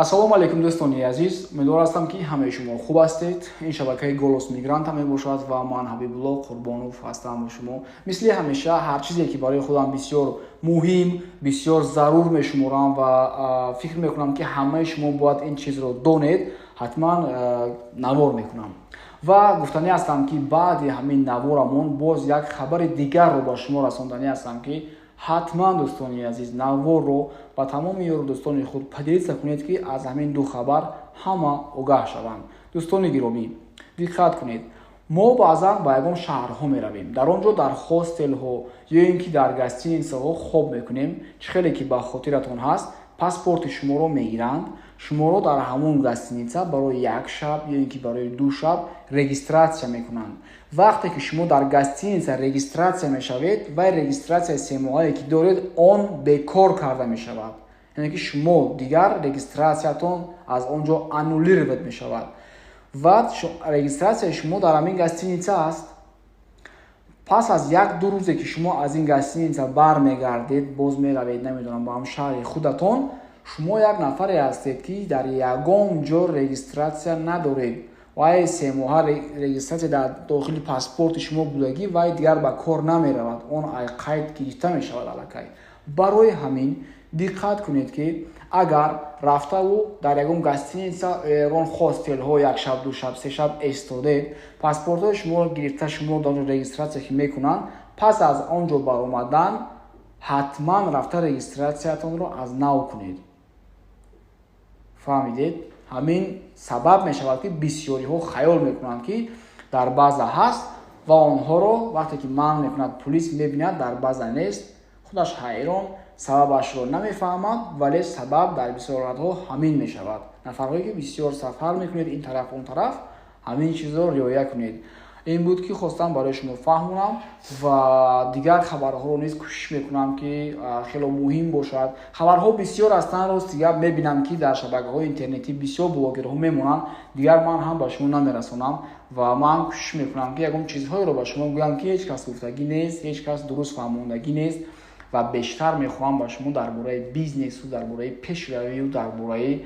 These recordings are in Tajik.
Ассалому алайкум, дӯстони азиз. Умедвор ҳастам, ки ҳамаи шумо хуб ҳастед. Ин шабакаи «Голос мигранта» мебошад ва ман Ҳабибулло Қурбонов ҳастам бо шумо. Мисли ҳамеша, ҳар чизе ки барои худам бисёр муҳим, бисёр зарур мешуморам ва фикр мекунам, ки ҳамаи шумо бояд ин чизро донед, ҳатман навор мекунам. Ва гуфтанӣ ҳастам, ки баъди ҳамин наворамон боз як хабари дигарро ба шумо расонданӣ ҳастам, ки ҳатман, дӯстони азиз, наворро ба тамоми ёру дӯстони худ поделиться кунед, ки аз ҳамин ду хабар ҳама огаҳ шаванд. Дӯстони гиромӣ, диққат кунед. Мо баъзан ба ягон шаҳрҳо меравем, дар он ҷо дар хостелҳо ё ин ки дар гостиницаҳо хоб мекунем. Чӣ хеле ки ба хотиратон ҳаст, паспорти шуморо мегиранд, шуморо дар ҳамон гостиница барои як шаб ё ин ки барои 2 шаб регистрация мекунанд. Вақте ки шумо дар гостиница регистрация мешавед, вай регистрацияи семоҳае ки доред, он бекор карда мешавад, яъне ки шумо дигар регистрациятон аз он ҷо аннулировать мешавад ва регистрацияи шумо дар ҳамин гостиница аст. Пас аз як ду рӯзе ки шумо аз ин гостиница бармегардед, боз меравед, намедонам, ба ҳам шаҳри худатон, шумо як нафаре ҳастед, ки дар ягон ҷо регистрация надоред. Вай семоҳа регистрация дар дохили паспорти шумо будагӣ, вай дигар ба кор намеравад, он қайд гирифта мешавад аллакай. Барои ҳамин диққат кунед, ки агар рафтаву дар ягон гостиница, ягон хостелҳо як шаб, 2 шаб, 3 шаб эстодед, паспортҳои шуморо гирифта, шуморо дар он ҷо регистрация ки мекунанд, пас аз он ҷо баромадан ҳатман рафта регистрациятонро аз нав кунед. Фаҳмидед? Ҳамин сабаб мешавад, ки бисёриҳо хаёл мекунанд, ки дар база ҳаст, ва онҳоро вақте ки манъ мекунад пулис, мебинад, дар база нест, худаш ҳайрон, сабабашро намефаҳмад, вале сабаб дар бисёр ҳолатҳо ҳамин мешавад. Нафарҳое ки бисёр сафар мекунед ин тараф, он тараф, ҳамин чизро риоя кунед. Ин буд, ки хостам барои шумо фаҳмонам ва дигар хабарҳоро низ кӯшиш мекунам, ки хело муҳим бошад. Хабарҳо бисёр ҳастанд, рости гап, мебинам, ки дар шабакаҳои интернетӣ бисёр блогерҳо мемонанд, дигар ман ҳам ба шумо намерасонам ва ман кӯшиш мекунам, ки ягон чизҳоеро ба шумо гӯям, ки ҳеҷ кас гуфтагӣ нест, ҳеҷ кас дуруст фаҳмондагӣ нест. Ва бештар мехоҳам ба шумо дар бораи бизнесу дар бораи пешравию дар бораи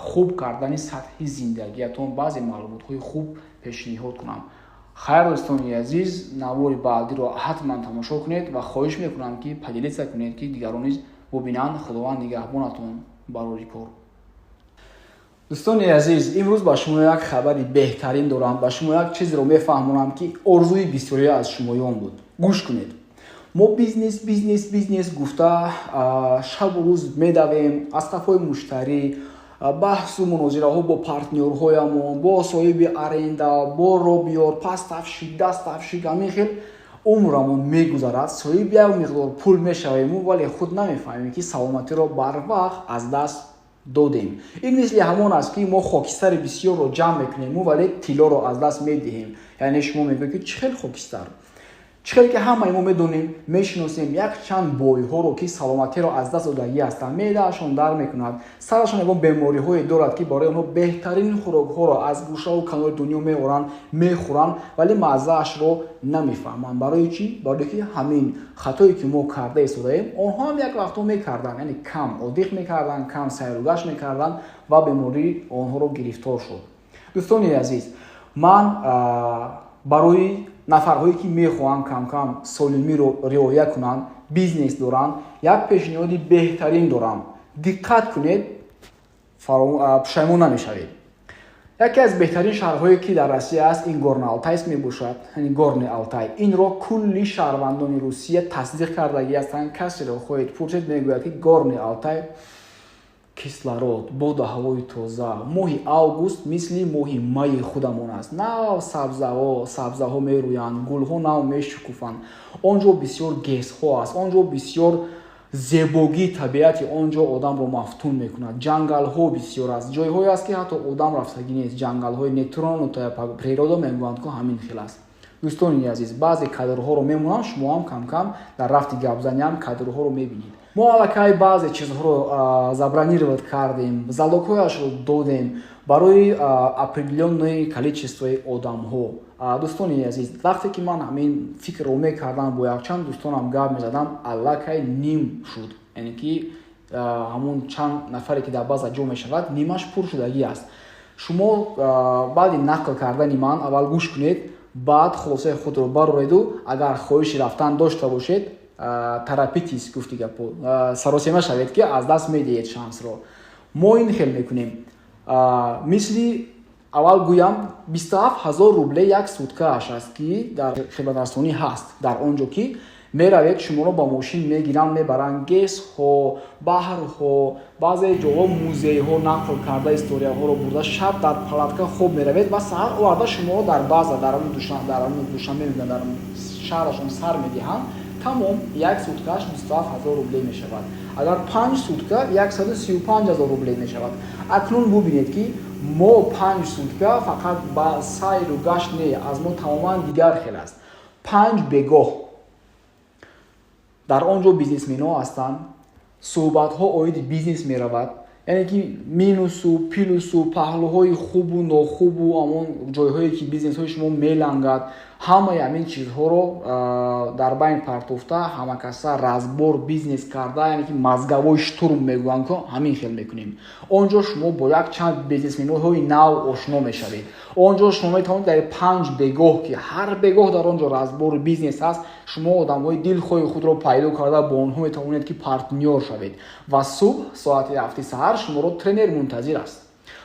хуб кардани сатҳи зиндагиятон баъзе маълумотҳои хуб пешниҳод кунам. Хайр, дӯстони азиз, навори баъдиро ҳатман тамошо кунед ва хоҳиш мекунам, ки поделиться кунед, ки дигарон низ бубинанд. Худованд нигаҳбонатон. Барори кор. Дӯстони азиз, имрӯз ба шумо як хабари беҳтарин дорам. Ба шумо як чизро мефаҳмонам, ки орзуи бисёре аз шумоён буд. Гӯш кунед. Мо бизнес, бизнес, бизнес гуфта шабу рӯз медавем аз қафои муштарӣ, баҳсу мунозираҳо бо партнёрҳоямон, бо соҳиби аренда, бо робиёр, поставщик, доставщик, ҳамин хел умрамон мегузарад. Соҳиби як миқдор пул мешавему, вале худ намефаҳмем, ки саломатиро барвақт аз даст додем. Ин мисли ҳамон аст, ки мо хокистари бисёрро ҷамъ мекунему, вале тиллоро аз даст медиҳем. Яъне шумо мегӯед, ки чӣ хел хокистар? Чӣ хеле ки ҳамаи мо медонем, мешиносем якчанд бойҳоро, ки саломатиро аз даст додагӣ ҳастанд. Меъдаашон дард мекунад, сарашон ягон бемориҳое дорад, ки барои онҳо беҳтарин хӯрокҳоро аз гӯшаву канори дунё меоранд, мехӯранд, вале маззаашро намефаҳманд. Барои чӣ? Барое ки ҳамин хатое ки мо карда истодаем, онҳо ҳам як вақтҳо мекарданд, яъне кам отдых мекарданд, кам сайругашт мекарданд ва беморӣ онҳоро гирифтор шуд. Дӯстони азиз, ман барои нафарҳое ки мехоҳанд камкам солимиро риоя кунанд, бизнес доранд, як пешниҳоди беҳтарин дорам. Диққат кунед, пушаймон намешавед. Яке аз беҳтарин шаҳрҳое, ки дар Россия аст, ин Горный Алтайск мебошад, яъне Горный Алтай. Инро кулли шаҳрвандони Русия тасдиқ кардагӣ ҳастанд. Касеро хоҳед пурсед, мегӯяд, ки Горный Алтай кислород, боду ҳавои тоза, моҳи август мисли моҳи майи худамон аст. Нав сабзаҳо мерӯянд, гулҳо нав мешукуфанд. Он ҷо бисёр ГЭСҳо аст, он ҷо бисёр зебогии табиати он ҷо одамро мафтун мекунад. Ҷангалҳо бисёр аст, ҷойҳое аст, ки ҳатто одам рафтагӣ нест, ҷангалҳои нетронутая природа мегӯянд ку, ҳамин хел аст. Дӯстони азиз, баъзе кадрҳоро мемонам, шумо ҳам камкам дар рафти гапзаниам кадрҳоро мебинед. Мо аллакай баъзе чизҳоро забронировать кардем, залогҳояшро додем барои определённое количествои одамҳо. Дӯстони азиз, вақте ки ман ҳамин фикрро мекардам, бо якчанд дӯстонам гап мезадам, аллакай ним шуд, яъне ки Ҳамун чанд нафаре, ки дар база ҷо мешавад, нимаш пур шудагӣ аст. Шумо баъди нақл кардани ман аввал гӯш кунед, баъд хулосаи худро барореду, агар хоҳиши рафтан дошта бошед, торопитесь, гуфти гапо, саросема шавед, ки аз даст медиҳед шансро. Мо ин хел мекунем, мисли аввал гӯям, 27 000 рубле як суткааш аст, ки дар хизматрасонӣ ҳаст. Дар он ҷо ки меравед, шуморо ба мошин мегиранд, мебаранд ГЭСҳо, баҳрҳо, баъзе ҷоҳо, музейҳо, нақл карда, историяҳоро бурда, шаб дар палатка хоб меравед ва саҳар оварда шуморо дар база, дар ҳамун Душанбе мегӯянд, дар шаҳрашон сар медиҳанд. Тамом, як суткааш 27 000 рубле мешавад. Агар 5 сутка, 135 000 рубле мешавад. Акнун бубинед, ки мо 5 сутка фақат ба сайру гашт не, аз мо тамоман дигар хел аст. Панҷ бегоҳ дар он ҷо бизнесменҳо ҳастанд, суҳбатҳо оиди бизнес меравад, яъне ки минусу плюсу, паҳлӯҳои хубу нохубу, ҳамон ҷойҳое, ки бизнесҳои шумо мелангад, ҳамаи ҳамин чизҳоро дар байн партофта, ҳамакаса разбор бизнес карда, яъне ки мозговой штурм мегӯянд, ко ҳамин хел мекунем. Он ҷо шумо бо як чанд бизнесменҳои нав ошно мешавед. Он ҷо шумо метавонед дар панҷ бегоҳ, ки ҳар бегоҳ дар он ҷо разбори бизнес аст, шумо одамҳои дилхоҳи худро пайдо карда, бо онҳо метавонед, ки партнёр шавед. Ва субҳ соати 7-и саҳар шуморо тренер мунтазир аст.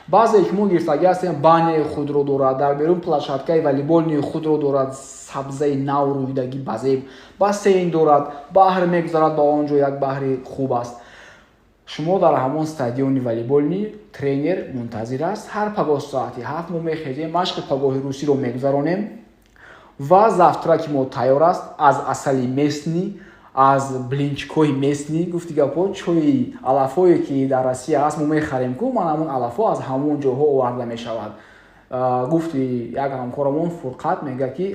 Баъзе ки мо гирифтагӣ ҳастем, баняи худро дорад, дар берун площадкаи волейбольни худро дорад, сабзаи нав рӯидагӣ, базеб, бассейн дорад, баҳр мегузарад ба он ҷо, як баҳри хуб аст. Шумо дар ҳамон стадиони волейбольни тренер мунтазир аст. Ҳар пагоҳ соати 7 мо мехезем, машқи пагоҳи русиро мегузаронем ва завтраки мо тайёр аст аз асали местный, аз блинчикҳои местный, гуфти гапҳо, чои алафҳое, ки дар Россия ҳаст, мо мехарем ку, ман ҳамон алафҳо аз ҳамон ҷоҳо оварда мешавад. Гуфти як ҳамкорамон Фурқат мегӯяд, ки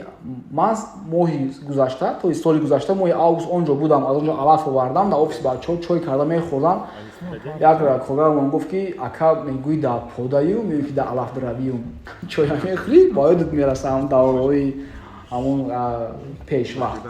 ман моҳи гузашта, то соли гузашта, моҳи август он ҷо будам, аз он ҷо алаф овардам, дар офиси бачаҳо чой карда мехӯрдам. Як коргарамон гуфт, ки ака, мегӯӣ дар подаю, мегӯӣ, ки дар алафдравию чоя мехӯрӣ, ба ёдат мерасам давраҳои ҳамон пешвақт.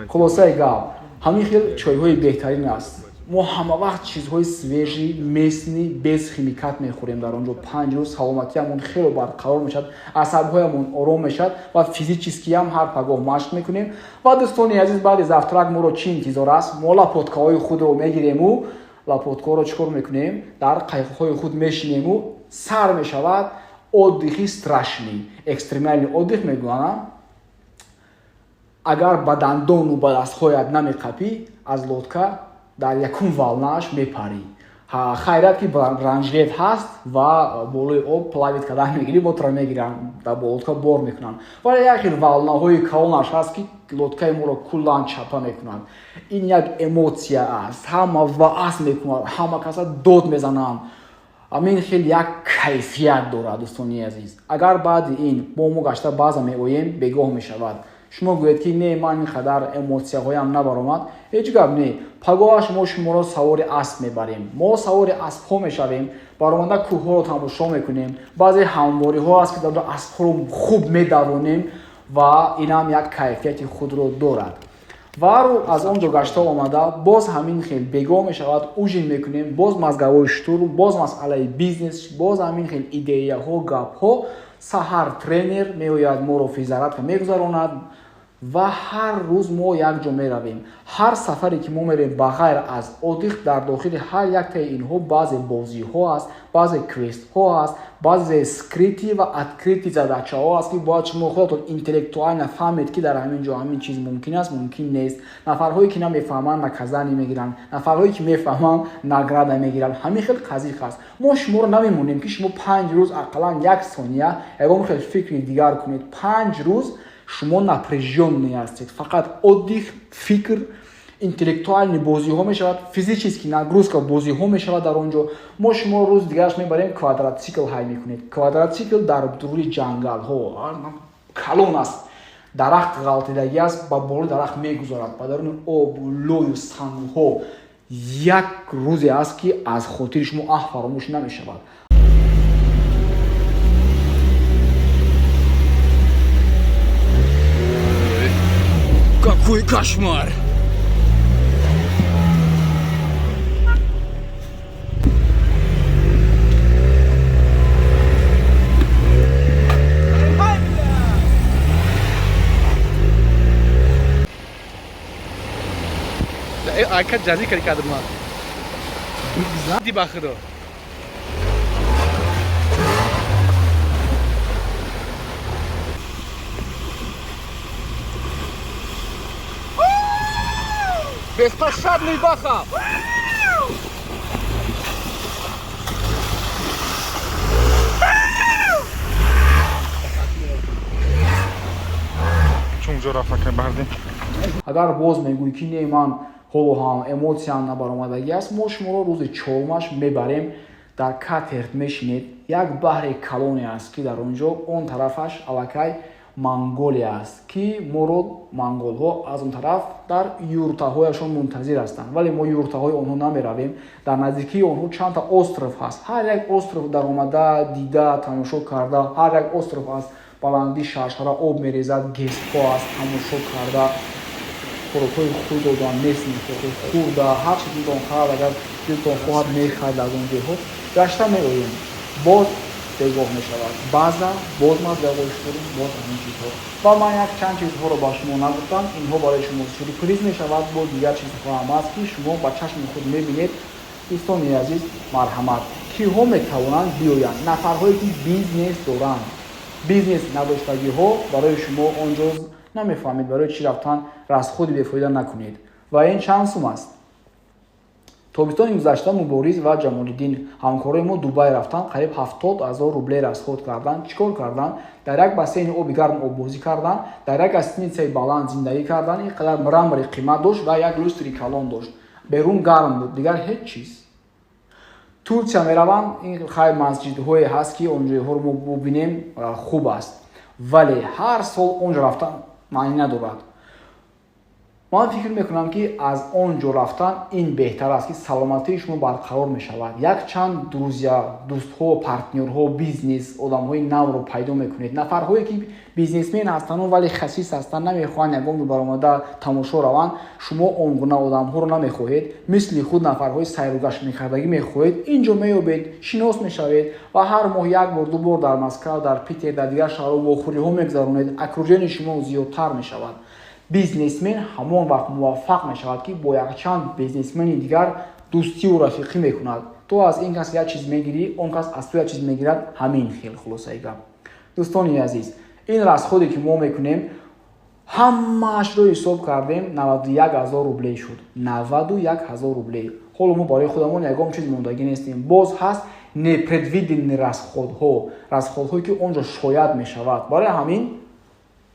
Хулосаи гап, ҳамин хел чойҳои беҳтарин аст. Мо ҳама вақт чизҳои свежий, местный, без химикат мехӯрем. Дар он ҷо 5 рӯз саломатиамон хело барқарор мешавад, асабҳоямон ором мешавад ва физическиам ҳар пагоҳ машқ мекунем. Ва, дӯстони азиз, баъди завтрак моро чӣ интизор аст? Мо лопаткаҳои худро мегирему лопаткаҳоро чӣ кор мекунем? Дар қайиқҳои худ мешинему сар мешавад отдыхи страшный, экстремальный отдых мегӯянам. Агар ба дандону ба дастҳоят намеқапӣ, аз лодка дар якум волнааш мепарӣ. Хайрат, ки бронежилет ҳаст ва болои об плавать кардан мегирӣ, ботро мегиранд, дар лодка бор мекунанд. Вале як хел волнаҳои калонаш ҳаст, ки лодкаи моро куллан чапа мекунанд. Ин як эмоция аст, ҳама ваъз мекунад, ҳама каса дод мезананд, ҳамин хел як кайфият дорад. Дӯстони азиз, агар баъди ин бо мо гашта база меоем, бегоҳ мешавад. Шумо гӯед, ки не, ман ин қадар эмоцияҳоям набаромад. Ҳеҷ гап не, пагоҳаш мо шуморо савори асп мебарем. Мо савори аспҳо мешавем, баромада кӯҳҳоро тамошо мекунем. Баъзе ҳамвориҳо аст, ки дар аспҳоро хуб медавонем ва инам як кайфияти худро дорад. Ва аз он ҷо гашта омада, боз ҳамин хел бегоҳ мешавад, ужин мекунем, боз мозговой штурм, боз масъалаи бизнес, боз ҳамин хел идеяҳо, гапҳо. Саҳар тренер меояд, моро физзарядка мегузаронад ва ҳар рӯз мо якҷо меравем. Ҳар сафаре ки мо мерем, ба ғайр аз отдых, дар дохили ҳар яктаи инҳо баъзе бозиҳо аст, баъзе квестҳо аст, баъзе скрытый ва открытый задачаҳо аст, ки бояд шумо худатон интеллектуально фаҳмед, ки дар ҳамин ҷо ҳамин чиз мумкин аст, мумкин нест. Нафарҳое ки намефаҳманд, наказание мегиранд, нафарҳое ки мефаҳманд, награда мегиранд. Ҳамин хел қазиқ аст. Мо шуморо намемонем, ки шумо 5 рӯз ақаллан як сония ягон хел фикри дигар кунед. 5 рӯз шумо напряжённый ҳастед, фақат отдых, фикр, интеллектуальный бозиҳо мешавад, физический нагрузка бозиҳо мешавад. Дар он ҷо мо шуморо рӯзи дигараш мебарем, квадратсикл ҳай мекунед. Квадратсикл дар дуруни ҷангалҳо калон аст, дарахт ғалтидагӣ аст, ба болои дарахт мегузарад, ба даруни обу лою сангҳо. Як рӯзе аст, ки аз хотири шумо фаромӯш намешавад. Какой кошмар! Ака ҷазӣ кади кадр ман. Ди ба худо. Беспощадный Баха! Агар боз мегӯӣ, ки не, ман ҳоло ҳам эмоция м набаромадагӣ аст, мо шуморо рӯзи чорумаш мебарем, дар катер мешинед. Як баҳри калоне аст, ки дар он ҷо он тарафаш аллакай Монголия аст, ки моро монголҳо аз он тараф дар юртаҳояшон мунтазир ҳастанд, вале мо юртаҳои онҳо намеравем. Дар наздикии онҳо чандта остров ҳаст. Ҳар як остров даромада, дида, тамошо карда, ҳар як остров аз баландӣ шаршара об мерезад, ГЭС ҳо аст, тамошо карда, хӯрокҳои худ додан нест, хӯрда, ҳар чи дилтон хоҳад, агар дилтон хоҳад, мехард аз он ҷойҳо. Гашта меоем, боз бегоҳ мешавад, баъзан боз маблағҳои шуморо, боз ҳамин чизҳо. Ва ман як чанд чизҳоро ба шумо нагуфтам, инҳо барои шумо сюрприз мешавад. Боз дигар чизҳо ҳам аст, ки шумо ба чашми худ мебинед. Дӯстони азиз, марҳамат. Киҳо метавонанд биёянд? Нафарҳое, ки бизнес доранд. Бизнес надоштагиҳо барои шумо он ҷо намефаҳмед барои чӣ рафтан, расход и бефоида накунед. Ва ин чанд сум аст? Тобистони гузашта Мубориз ва Ҷамолиддин, ҳамкорои мо, Дубай рафтанд, қариб 70 000 рубле расход карданд. Чӣ кор карданд? Дар як бассейни оби гарм оббозӣ карданд, дар як гостиница и баланд зиндагӣ карданд, ин қадар мрамор и қимат дошт ва як люстри калон дошт, берун гарм буд, дигар ҳеҷ чиз. Турсия мераванд, ин хайр, масҷидҳое ҳаст, ки он ҷойҳоро мо бубинем, хуб аст, вале ҳар сол он ҷо рафтан маънӣ надорад. Ман фикр мекунам, ки аз он ҷо рафтан ин беҳтар аст, ки саломатии шумо барқарор мешавад, якчанд друзья, дӯстҳо, партнёр ҳо, бизнес, одамҳои навро пайдо мекунед. Нафарҳое, ки бизнесмен ҳастану вале хасис ҳастанд, намехоҳанд ягон ҷо баромада тамошо раванд, шумо он гуна одамҳоро намехоҳед. Мисли худ нафарҳои сайругашт мекардагӣ мехоҳед, ин ҷо меёбед, шинос мешавед ва ҳар моҳ як бор, ду бор дар Москва, дар Питер, дар дигар шаҳрҳо вохӯриҳо мегузаронед, окружение шумо зиёдтар мешавад. Бизнесмен ҳамон вақт муваффақ мешавад, ки бо якчанд бизнесмени дигар дӯстиву рафиқӣ мекунад. Ту аз ин кас як чиз мегирӣ, он кас аз ту як чиз мегирад. Ҳамин хел. Хулосаи гап, дӯстони азиз, ин расход е ки мо мекунем, ҳамаашро ҳисоб кардем, 91 000 рубле шуд, 91 000 рубле. Ҳоло мо барои худамон ягон чиз мондагӣ нестем. Боз ҳаст непредвиденный расход ҳо, расход ҳое, ки он ҷо шояд мешавад. Барои ҳамин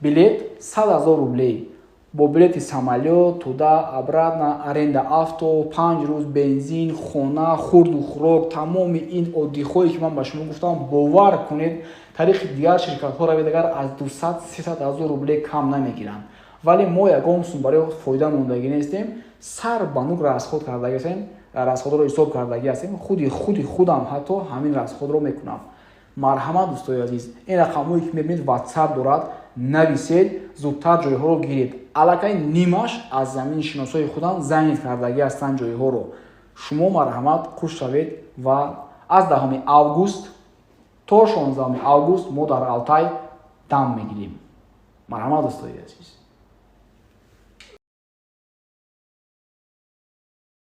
билет 100 000 рубле, бо билети самолёт туда, обратно, аренда авто, 5 рӯз, бензин, хона, хурду хӯрок, тамоми ин оддиҳое, ки ман ба шумо гуфтам, бовар кунед, тариқи дигар ширкатҳо равед, агар аз 200-300 ҳазор рубле кам намегиранд. Вале мо ягон сум барои фоида мондагӣ нестем, сар ба нук расход кардагиастем, расход ро ҳисоб кардагӣ ҳастем. Худи худам ҳатто ҳамин расход ро мекунам. Марҳамат, дӯстои азиз, ин рақамҳое, ки мебинед, Ватсап дорад, нависед, зудтар ҷойҳоро гиред. Аллакай нимаш аз замини шиносои худам занят кардагӣ ҳастанд ҷойҳоро. Шумо марҳамат, хуш шавед. Ва аз 10 август то 16 август мо дар Алтай дам мегирем. Марҳамат, дӯстои азиз.